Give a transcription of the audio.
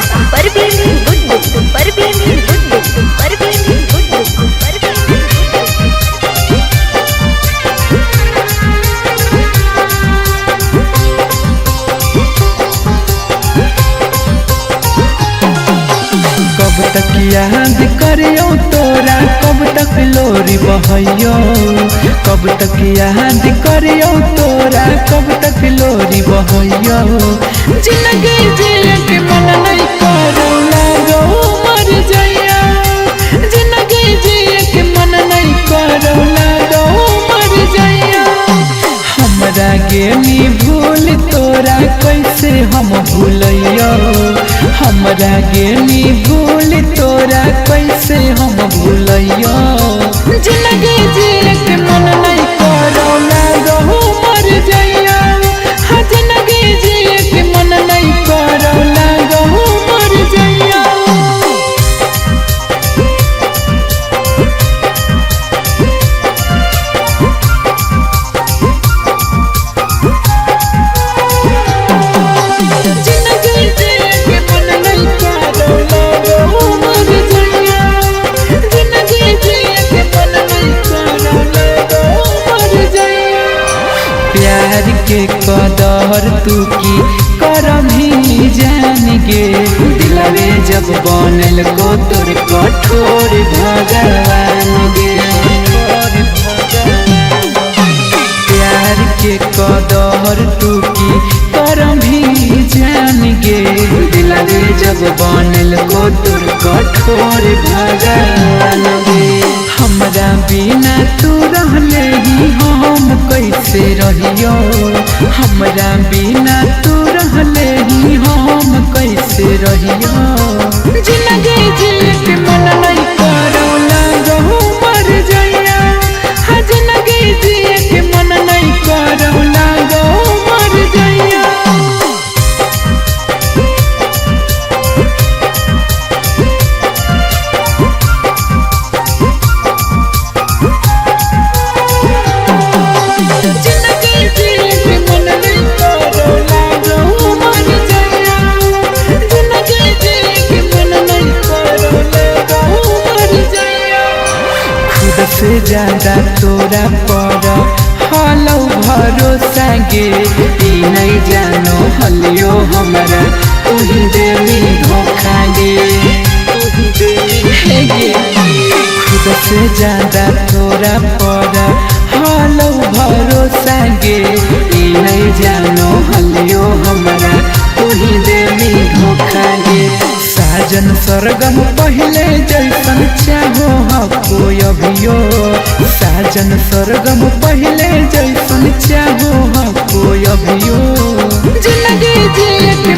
परवीन गुड्डू, परवीन गुड्डू, परवीन गुड्डू, परवीन गुड्डू। कब तक याद करियो तोरा, कब तक लोरी बहैयो। कब तक याद करियो तोरा, कब तक लोरी बहैयो। जिंदगी जिए के मन नहीं करो लागो मर जाइया। जिंदगी जिए के मन नहीं करो लागो मर जाइया। हमरा गेनी भूल तोरा कैसे हम भूलैयो। हमरा गेनी भूल तोरा कैसे हम भूलैयो। जिंदगी जिए के मन नहीं करो लागो मर जाइया। हाँ, जिंदगी जिए के मन नहीं करो लागो मर जाइया। जिंदगी जिए के मन नहीं करो लागो मर जाइया। जिंदगी जिए के मन नहीं करो लागो मर जाइया। प्यार के कदर तू की करम ही जान गे। दिलवे जब बनल को तोर कठोर भगवान गे। प्यार के कदर तू की करम ही जान गे। दिलवे जब बनल को तोर कठोर भगवान गे। हमरा बिना तू रहले ही हम कैसे रहियो। हमरा बिना तू रहले ही हम कैसे रहियो। जिंदगी जिए के मन नहीं करो लागो मर जाइया। हाँ, जिंदगी जिए के मन नहीं करो लागो मर जाइया। जिंदगी जिए के मन नहीं करो लागो मर जाइया। जिंदगी जिए के मन नहीं करो लागो मर जाइया। खुद से ज्यादा तोरा पर हलो भरोसा गे। ई नहीं जानो हलियो हमरा तुही देवी धोखा गे। हे गे, खुद से ज्यादा तोरा पर हलो भरोसा गे। ई नहीं जानो हलियो हमरा तुही देवी धोखा गे। साजन सरगम पहले जैसन चाहो हको अभियो। साजन सरगम पहले जैसन चाहो हको अभियो। जिंदगी जिए के